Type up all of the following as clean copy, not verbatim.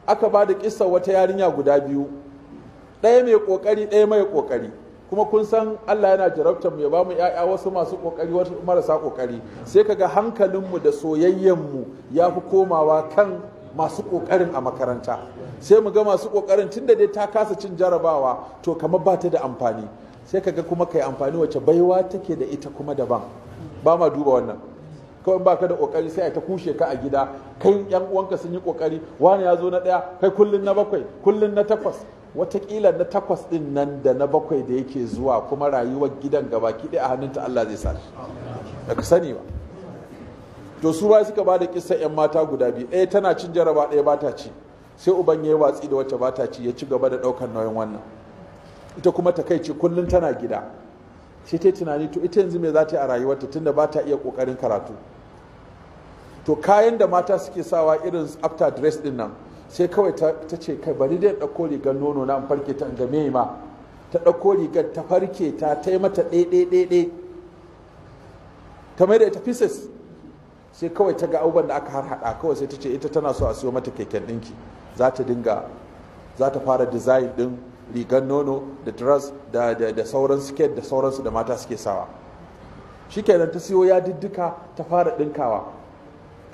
Aka ba da kissa wata yarinya guda biyu, ɗaya mai ƙoƙari, ɗaya mai ƙoƙari. Kuma kun san Allah yana jarabtar mu, ya ba mu ‘ya'ya, wasu masu ƙoƙari, wasu marasa ƙoƙari. Sai kaga hankalinmu da soyayyenmu ya fi komawa kan masu ƙoƙarin a makaranta. Sai mu ga masu ƙoƙarin, tunda dai ta kasa cin jarabawa, to kamar ba ta da amfani. Sai kaga kuma kai amfani wace baiwa take da ita kuma daban. Ba ma duba wannan. Kawai ba ka da kokari, sai a ta kushe ka a gida. Kai, yan uwanka sun yi kokari, wani ya zo na ɗaya, kai kullun na bakwai, kullun na takwas. Watakila na takwas ɗin nan da na bakwai da yake zuwa kuma, rayuwar gidan gabaki ɗaya a hannunta Allah zai sa shi, da ka sani ba. To, su ba suka ba da kissa yan mata guda biyu, ɗaya tana cin jaraba, ɗaya ba ta ci. Sai uban ya yi watsi da wacce ba ta ci, ya ci gaba da ɗaukar nauyin wannan. Ita kuma takaici, kullum tana gida. Sai ta tunani, to ita yanzu me za ta yi a rayuwarta, tunda ba ta iya ƙoƙarin karatu? To, kayan da mata suke sawa, irin after dress din nan, sai kawai ta ce, "Kai, bari dai ɗauko rigar nono na in farke ta in ga me ma." Ta ɗauko rigar, ta farke ta, ta yi mata ɗaya, ta mai da ita pieces. Sai kawai ta ga abubuwan da aka harhaɗa. Kawai sai ta ce ita tana so a siyo mata keken ɗinki, za ta dinga, za ta fara design ɗin rigar nono da dress da sauran skirt da sauransu da mata suke sawa. Shikenan, ta siyo yadiddika, ta fara ɗinkawa.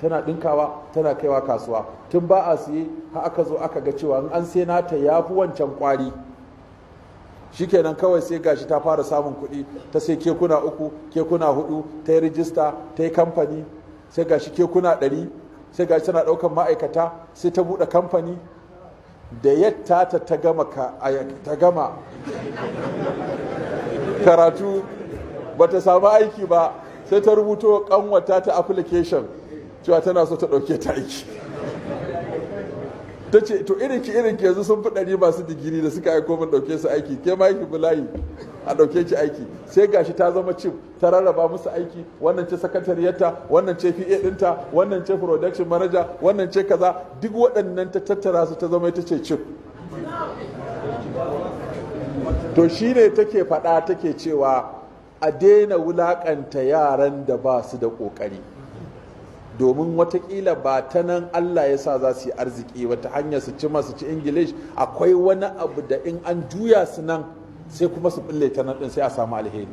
Tana ɗinkawa, tana kaiwa kasuwa. Tun ba a siye, har aka zo aka ga cewa in an sai nata ya fi wancan kwari. Shikenan, kawai sai gashi ta fara samun kuɗi. Ta sai kekuna uku, kekuna hudu, ta yi rijista, ta yi kamfani. Sai gashi kekuna 100. Sai gashi tana ɗaukan ma'aikata. Sai ta buɗe kamfani. Da yadda ta gama karatu, ba ta samu aiki ba, sai ta rubuto kanwata ta application cewa tana so ta ɗauke ta aiki. Ta ce, "To, irinki irinki yanzu sun fi 100 masu digiri da suka aiko min ɗauke su aiki. Ke ma yaki bulayi a ɗauke ki aiki." Sai gashi ta zama chief, ta rarraba musu aiki: wannan ce sakatariyarta, wannan ce PA ɗinta, wannan ce production manager, wannan ce kaza. Duk waɗannan ta tattara su, ta zama ita ce chief. To, shine take faɗa, take cewa a daina wulaƙanta yaran da ba su da ƙoƙari, domin watakila ba ta nan Allah ya sa za su yi arziki wata hanyar su ci masu ci English. Akwai wani abu da in an juya su nan, sai kuma su bulle ta nan din, sai a samu alheri.